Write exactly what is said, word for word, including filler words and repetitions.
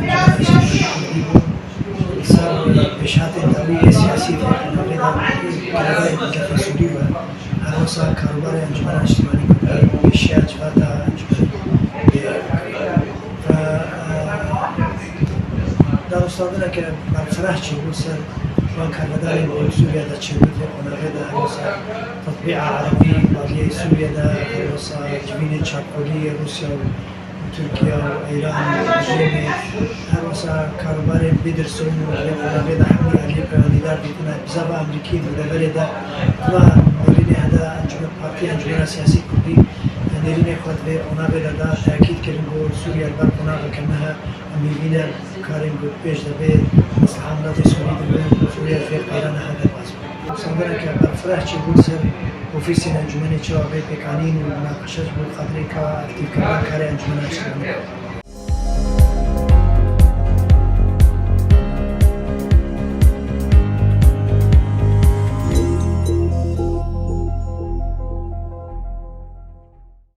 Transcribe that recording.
Li ser pêşhatên dawî yê siyasî yê qonagê de grevayê milletê Sûrî ve. Her wisa karûbarê Encûmena Niştimanî Kurdî, pêşiya civata encûmenê. Ve, e, danûstandineke berfireh çêbû ser wan karvedarên ku li Sûriye de çêbû vê qonagê de, her wisa tetbî'a erebî, aliyê Sûriye de, her wisa civînên çavkolî yê Rûsya û Tirkiye û Îran û rejîmê, her wisa karûbarên Bîderson û vê qonagê de hemî aliyê peywanîdar dîtine. Bizava Amerîkî di deverê de, tu nêrînê heda encûmen, partî Encûmena Siyasî Kurdî, nêrînê xwe di vê qonagê de da, tekîd kirin ku Sûriye li ber qonageke me he, em hêvî ne karên ku pêş de bê, mesleha miletê Sûrî dibin, Sûriye ji vê qeyrana he derbas be. Danûstandineke berfireh çêbû ser ofîsên encûmenê, çawa vê pêkanîn û munaqeşe ji bo xatirê ka aktîvkirina karê encûmena niştimanî.